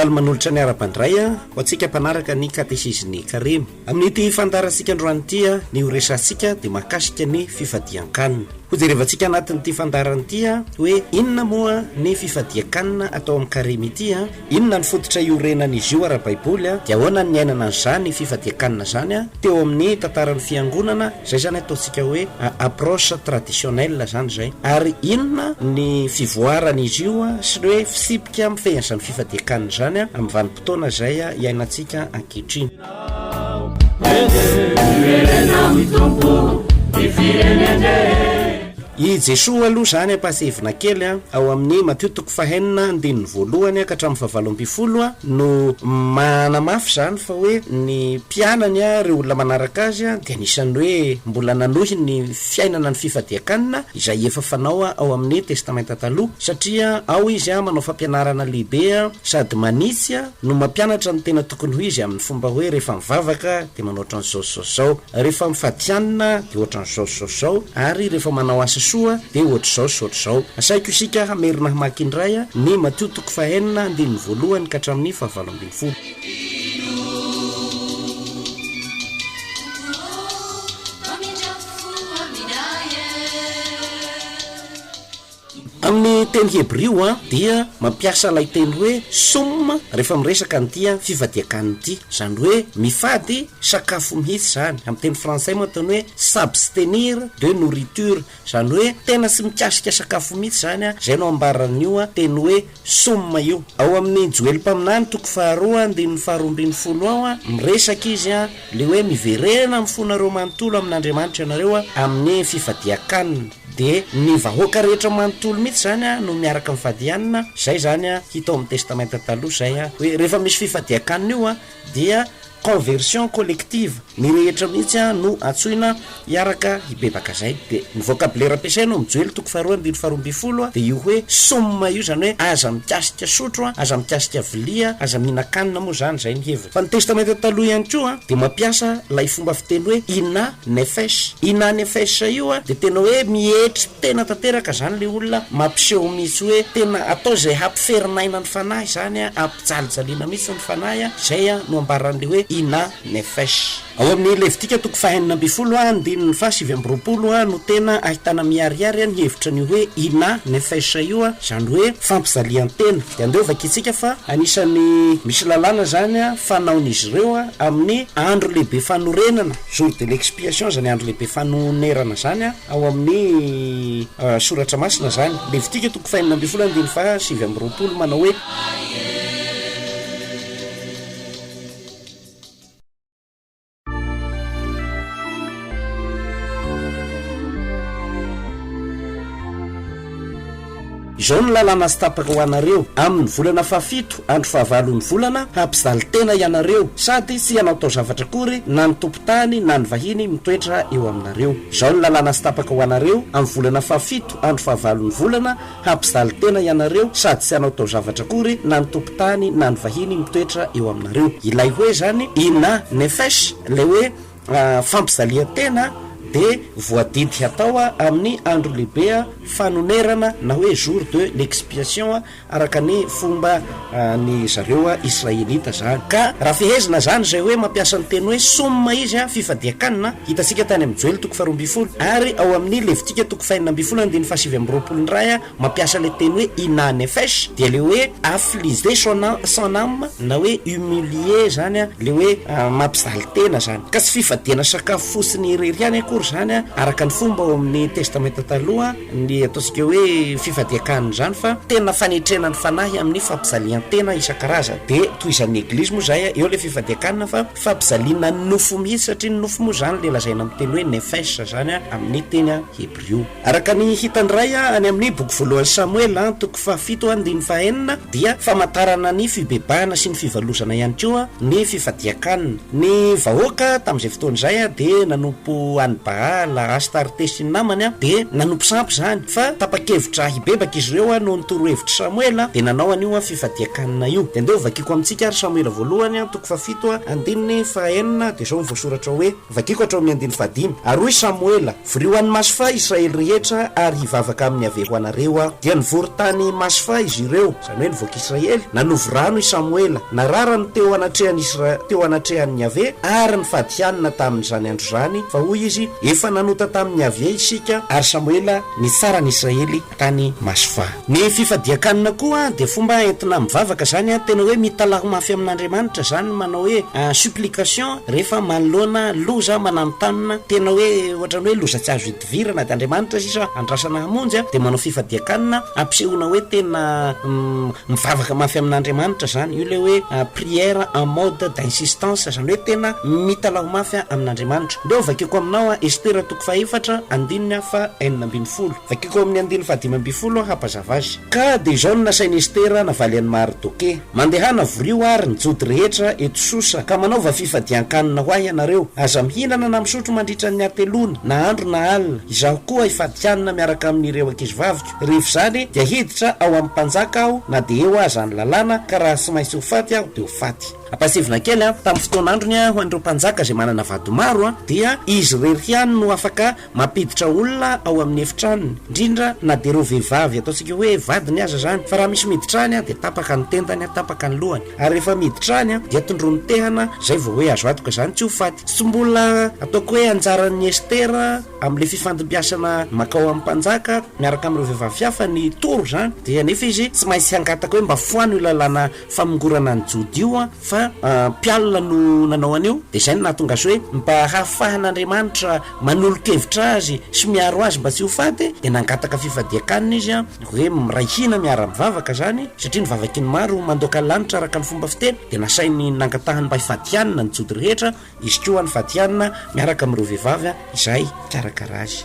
Faly manolotra ny araba indray ho antsika mpanaraka ny katesizin'ny karemy. Amin'ity fandaharantsika androany ity, ny ho resahantsika dia mahakasika ny fifadian-kanina. Hojerevantsika anatin'ity fandaharana ity hoe inona moa ny fifadian-kanina atao amin'ny karemy ity, inona ny fototra iorenan'izy io ara-baiboly, dia ahoana ny niainana an'izany fifadian-kanina izany teo amin'ny tantaran'ny fiangonana, izay izany ataontsika hoe approche traditionnelle izany izay, ary inona ny fivoaran'izy io sy ny hoe fitsipika mifehy an'izany fifadian-kanina izany amin'ny vanim-potoana izay iainantsika ankehitriny. I Jesoa aloha izany ampahatsiahivina kely ao amin'ny Matio toko fahenina andininy voalohany ka hatramin'ny fahavalo ambinifolo no manamafy izany fa hoe ny mpianany, ireo olona manaraka azy dia anisan'ny hoe mbola nanohy ny fiainana ny fifadian-kanina izay efa fanao ao amin'ny Testamenta Taloha satria ao izy manao fampianarana lehibe sady manitsy no mampianatra ny tena tokony ho izy amin'ny fomba hoe rehefa mivavaka dia manao ohatran'izao sy izao sy izao. Rehefa mifady hanina dia ohatran'izao sy izao sy izao, ary rehefa manao asa soa dia ohatr'izao sy ohatr'izao. Asaiko isika hamerina hamaky indray ny Matio toko fahenina andininy voalohany ka hatramin'ny fahavalo ambinifolo. Amin'ny teny hebrio dia mampiasa ilay teny hoe soum rehefa miresaka an'ity fifadian-kanina ity. Izany hoe mifady sakafo mihitsy izany. Amin'ny teny frantsay moa ataony hoe s'abstenir de nourriture. Izany hoe tena tsy mikasika sakafo mihitsy izany. Izay no ambaran'io teny hoe soum io. Ao amin'ny Joely mpaminany toko faharoa andininy faharoa ambinifolo ao, miresaka izy ilay hoe miverena amin'ny fonareo manontolo amin'Andriamanitra ianareo amin'ny fifadian-kanina. Dia ny vahoaka rehetra manontolo mihitsy izany no miaraka mifady hanina, izay izany hita ao amin'ny testamenta taloha izay hoe rehefa misy fifadian-kanina io dia conversion collective, ny rehetra mihitsy no antsoina hiaraka hibebaka izay. Dia ny vocabulaire ampiasaina ao amin'ny Joely toko faharoa andininy faharoa ambinifolo dia io hoe somme io, izany hoe aza mikasika sotro, aza mikasika vilia, aza mihinan-kanina moa izany, izay ny heviny. Fa ny testamenta taloha ihany koa dia mampiasa ilay fomba fiteny hoe ina Nefesh. Ina nefesh io dia tena hoe mietry tena tanteraka izany ilay olona, mampiseho mihitsy hoe tena atao izay hampiferin'aina ny fanahy izany, hampijalijaliana mihitsy ny fanahy, izay no ambaran'ilay hoe ina nefesh. Ao amin'ny Levitika toko fahenina ambinifolo andininy faha 29 no tena ahitana miharihary ny hevitra an'io hoe ina nefesh io, izany hoe fampijalian-tena. Dia andeha hovakintsika fa anisan'ny misy lalàna izany fanaon'izy ireo amin'ny andro lehibe fanorenana, Jour de l'expiation zany andro lehibe fanonerana zany ao amin'ny soratra masina zany. Levitika toko fahenina ambinifolo andininy faha 29 manao hoe. Izao no lalàna tsy tapaka ho anareo, Amin'ny volana fahafito, andro fahavalon'ny volana, hampijaly tena ianareo, sady tsy hanao taozavatra akory na ny tompon-tany na ny vahiny mitoetra eo aminareo. Izao no lalàna tsy tapaka ho anareo, Amin'ny volana fahafito, andro fahavalon'ny volana, hampijaly tena ianareo, sady tsy hanao taozavatra akory na ny tompon-tany na ny vahiny mitoetra eo aminareo. Ilay hoe izany, ina nefesh, ilay hoe Fampijalian-tena dia voadidy hatao amin'ny andro lehibe fanonerana na hoe jour de l'expiation araka ny fomba ny zareo Israelita zany. Ka raha fehezina zany izay hoe mampiasa ny teny hoe soum izy, fifadian-kanina, hitantsika tany amin'ny Joely toko faharoa ambinifolo ary ao amin'ny Levitika toko fahenina ambinifolo andininy fahasivy ambiroapolo indray, Mampiasa ilay teny hoe ina nefesh dia ilay hoe affliger son son âme na hoe humilier zany an, ilay hoe mampijaly tena zany. Ka tsy fifadiana sakafo fotsiny irery ihany akory zany an, araka ny fomba ao amin'ny testamenta taloha ny ataontsika hoe fifadian-kanina izany fa tena fanetrena ny fanahy amin'ny fampijalian-tena isan-karazany. Dia tohizan'ny eglizy moa izay eo ilay fifadian-kanina fa fampijaliana ny nofo mihitsy satria ny nofo moa izany ilay lazaina amin'ny teny hoe nefesh zany amin'ny teny hebrio. Araka ny hita indray any amin'ny boky voalohan'i Samoela, toko fahafito andininy fahenina, dia famantarana ny fibebahana sy ny fivalozana ihany koa ny fifadian-kanina. Ny vahoaka tamin'izay fotoana izay dia nanompo an'i Bala. Baala, Astarte sy ny namany dia nanompo sampy izany. Fa tapa-kevitra hibebaka izy ireo noho ny torohevitr'i Samoela dia nanao an'io fifadian-kanina io. Dia andeha hovakiko amintsika ary Samoela voalohany toko fahafito andininy fahaenina dia izao no voasoratra hoe, Vakiko hatrao amin'ny andininy fahadimy, Ary hoy Samoela, Vorio any Masfa Israely rehetra ary hivavaka amin'i Yaveh ho anareo aho. Dia nivory tany Masfa izy ireo, izany hoe ny vahoaka Israely, nanovo rano i Samoela, nararany teo anatrehan'i Isra, teo anatrehan'i Yaveh, ary nifady hanina tamin'izany andro izany, fa hoy izy, Efa nanota tamin'i Yaveh isika. Ary Samoela nitsara ny Israely tany Masfa. Ny fifadian-kanina koa dia fomba entina mivavaka izany, tena hoe mitalaho mafy amin'Andriamanitra izany manao hoe supplication rehefa manoloana loza mananontanona, tena hoe ohatran'ny hoe loza tsy azo idivirana dia Andriamanitra sisa andrasana hamonjy dia manao fifadian-kanina ampisehoana hoe tena mivavaka mafy amin'Andriamanitra izany, io ilay hoe prière en mode d'insistance izany hoe tena mitalaho mafy amin'Andriamanitra. Ndeha ho vakiko aminao Estera toko fahefatra andininy faha 16. Vakiko ao amin'ny andininy fahadimy ambinifolo aho hampazava azy. Ka dia izao no nasain'i Estera navaly an'i Mardoke, Mandehana vorio àry ny Jody rehetra eto Sosa, ka manaova fifadian-kanina ho ahy ianareo. Aza mihinana na misotro mandritra ny hateloana, na andro na alina. Izaho koa hifady hanina miaraka amin'ireo ankizivaviko. Rehefa izany, dia hiditra ao amin'ny mpanjaka aho, na dia eo aza ny lalàna, ka raha tsy maintsy ho faty aho, dia ho faty. Ampahatsiahivina kely, tamin'ny fotoan'androny, ho an'ireo mpanjaka izay manana vady maro, dia izy irery ihany no afaka Mampiditra olona ao amin'ny efitranony, indrindra na dia ireo vehivavy ataontsika hoe vadiny aza izany, fa raha misy miditra any dia tapaka ny tendany, tapaka ny lohany, ary rehefa miditra any dia tondroiny tehana, izay vao hoe azo antoka izany tsy ho faty. Tsy mbola ataoko hoe anjaran'i Estera amin'ilay fifandimbiasana mankao amin'ny mpanjaka miaraka amin'ireo vehivavy hafa ny toro izany, dia nefa izy tsy maintsy hangataka hoe mba foano io lalàna famongorana ny Jody io fa mpialona no nanao an'io, dia izay no nahatonga azy hoe mba hahafahan'Andriamanitra manolo-kevitra azy sy miaro azy mba tsy ho faty, dia nangataka fifadian-kanina izy hoe miray hina miara-mivavaka izany, satria ny vavaky ny maro mandoaka lanitra araka ny fomba fiteny, dia nasainy nangatahany mba hifady hanina ny Jody rehetra, izy koa nifady hanina miaraka amin'ireo vehivavy izay mpikarakara azy.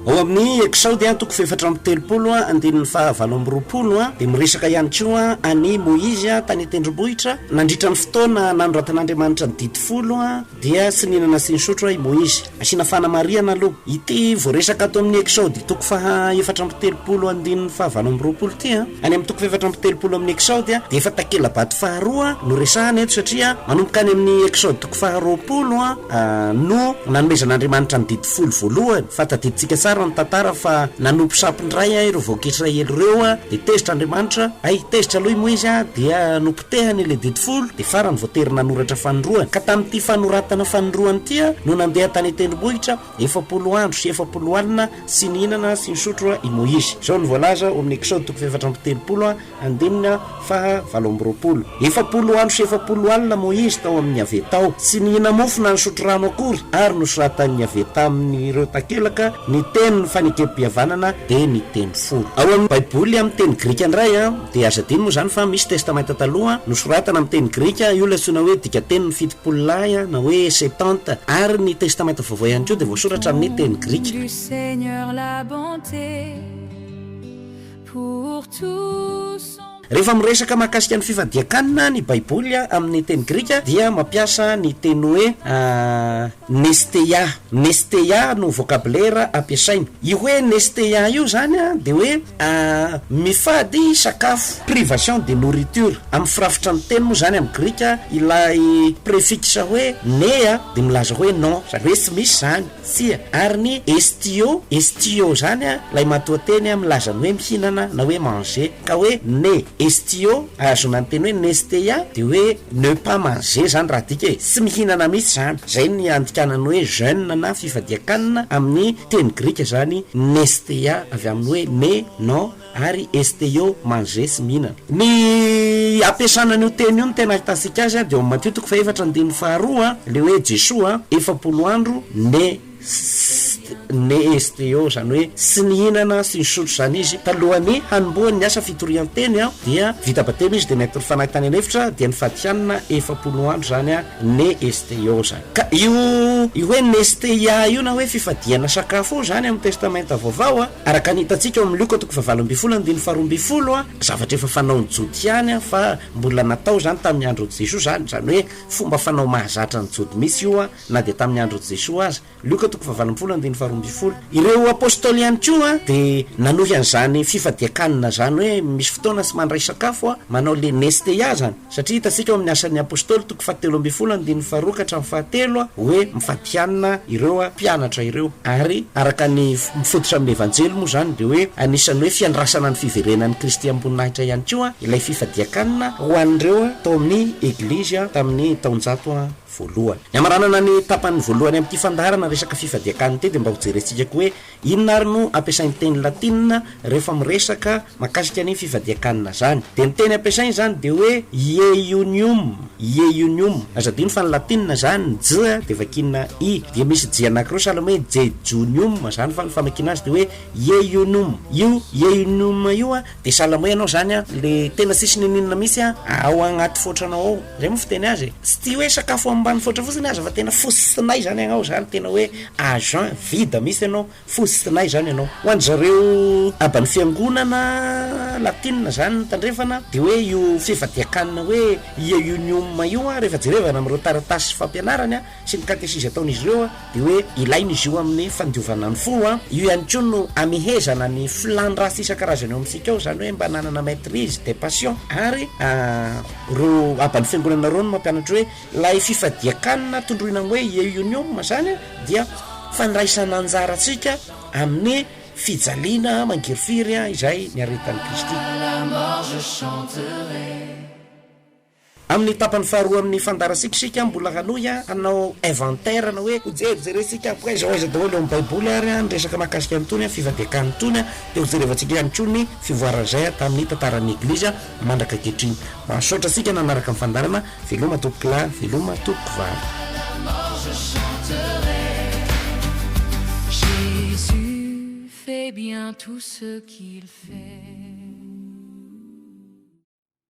Ao amin'ny Eksaody toko fahefatra amby telopolo andininy fahavalo amby roapolo dia miresaka ihany koa an'i Moizy tany an-tendrombohitra nandritra ny fotoana nanoratan'Andriamanitra ny didy folo Dia tsy nihinana sy nisotro i Moizy. Asiana fanamarihana aloha. Ity voaresaka ato amin'ny Eksaody toko faha 34 andininy faha 28 ity an. Any amin'ny toko faha 34 amin'ny Eksaody dia efa takela-bato faharoa no resahana eto satria manomboka any amin'ny Eksaody toko faha 20 no nanomezan'Andriamanitra ny didy folo voalohany. Fa tadidintsika tsara ny tantara fa nanompo sampy indray ireo vahoaka Israely ireo dia tezitra Andriamanitra, hay tezitra aloha i Moizy dia Nopotehany ilay didy folo, dia farany voatery nanoratra fanindroany. Ka tamin'ity fanoratana fanindroany ity no nandeha tany an-tendrombohitra 40 andro sy 40 alina tsy nihinana sy nisotro i Moizy. Izao no voalaza ao amin'ny Eksaody toko fahefatra amby telopolo andininy faha 28, 40 andro sy 40 alina Moizy tao amin'i Yaveh tao, tsy nihina-mofo na nisotro rano akory, ary nosoratan'i Yaveh tamin'ireo takelaka ny tenin'ny fanekem-pihavanana, dia ny teny folo. Ao amin'ny Baiboly amin'ny teny grika indray, Dia aza adino moa izany fa misy Testamenta Taloha nosoratana amin'ny teny grika, io ilay antsoina hoe dikatenin'ny 70 lahy na hoe Septante, ary ny Testamenta Vaovao ihany koa dia voasoratra amin'ny teny grika. Du Seigneur la bonté pour tous son. Rehefa miresaka mahakasika ny fifadian-kanina ny Baiboly amin'ny teny grika dia mampiasa ny teny hoe nesteia. Nesteia no vocabulaire ampiasainy. Io hoe nesteia io izany dia hoe Mifady sakafo, privation de nourriture. Amin'ny firafitra ny teny moa izany amin'ny grika, ilay préfixe hoe nea dia milaza hoe non, izany hoe tsy misy izany, tsia. Ary ny estio, estio izany ilay matoanteny milaza ny hoe mihinana na hoe manger. Ka hoe ne estio, ahazoana ny teny hoe nesteia dia hoe ne pas manger izany raha adika e, tsy mihinana mihitsy izany. Izay ny andikana ny hoe jeûne na fifadian-kanina amin'ny Teny grika izany nesteia avy amin'ny hoe ne, non, ary esteio, manger sy mihinana. Ny ampiasana an'io teny io no tena ahitantsika azy dia ao amin'ny Matio toko fahefatra andininy faharoa, ilay hoe Jesoa 40 andro ne. Nesteo, izany hoe tsy nihinana sy nisotro izany izy talohan'ny hanombohany ny asa fitorian-teny dia vita batemy izy dia nentin'ny Fanahy tany an'efitra dia nifady hanina 40 andro izany Nesteo izany. Ka io io hoe Nesteia io na hoe fifadiana sakafo io izany amin'ny Testamenta Vaovao araka ny hitantsika ao amin'ny Lioka toko fahavalo ambin'ny folo andininy faharoa ambin'ny folo, zavatra efa fanaon'ny Jody ihany fa mbola natao izany tamin'ny andron'i Jesoa izany, izany hoe fomba fanao mahazatra ny Jody mihitsy io na dia tamin'ny andron'i Jesoa aza. Lioka toko fahavalo ambin'ny folo andininy faharoa ambin'ny folo. Ireo Apôstôly ihany koa dia nanohy an'izany fifadian-kanina izany hoe misy fotoana tsy mandray sakafo, manao le nesteia izany. Satria hitantsika ao amin'ny Asan'ny Apôstôly toko fahatelo ambin'ny folo andininy faharoa ka hatramin'ny fahatelo hoe mifady hanina ireo mpianatra ireo. Ary araka ny mifototra amin'ny Evanjely moa izany dia hoe anisan'ny hoe fiandrasana ny fiverenan'i Kristy am-boninahitra ihany koa ilay fifadian-kanina ho an'ireo tao amin'ny Eglizy tamin'ny taonjato voalohany. Ny hamaranana ny tapany voalohany amin'ity fandaharana resaka fifadian-kanina ity dia mba hojerentsika koa hoe inona ary no ampiasain'ny teny latinina rehefa miresaka mahakasika ny fifadian-kanina izany. Dia ny teny ampiasainy izany dia hoe ieionium, ieionium. Aza adino fa ny latinina izany ny j dia vakiana i. Dia misy j anankiroa sahala amin'ny hoe jejonium izany fa ny famakiana azy dia hoe ieionium. Io ieionium io dia sahala amin'ny hoe ianao izany le tena tsisy n'inon'inona mihitsy ao agnaty fotranao ao. Zay moa fiteny azy e! Tsy tia hoe sakafo ambany foatra fotsiny aza fa tena fosinay zany ianao zany, tena hoe à jeun, vide mihitsy ianao, fosinay zany ianao. Ho an-dry zareo aban'ny fiangonana latinina zany ny tandrefana dia hoe io fifadian-kanina hoe ieionium io an, rehefa jerevana amin'ireo taratasy fampianarany an, sy ny katesizy ataon'izy ireo dia hoe ilaina izy io amin'ny fandiovana ny fo an, io ihany koa no amehezana ny filàn ratsy isan-karazany eo amintsika ao, izany hoe mba hananana maitrise des passions, ary ireo aban'ny fiangonana ireo no mampianatra hoe ilay fifadian-kanina tondroina amin'ny hoe ieionium izany dia fandraisana anjara antsika amin'ny fijaliana mangirifiry izay niaretan'i Kristy. Amin'ny tapany faharoa amin'ny fandaharantsika isika mbola hanohy hanao inventaire na hoe hojerijerentsika ho aiza ho aiza daholo eo amin'ny baiboly ary ny resaka mahakasika an'itony fivadian-kanina itony dia hojerevantsika ihany koa ny fivoaran'izay tamin'ny tantaran'ny Eglizy mandraka ankehitriny. Mahasaotra antsika nanaraka ny fandaharana. Veloma tompokolahy, veloma tompokovavy. Jésus fait bien tout ce qu'il fait.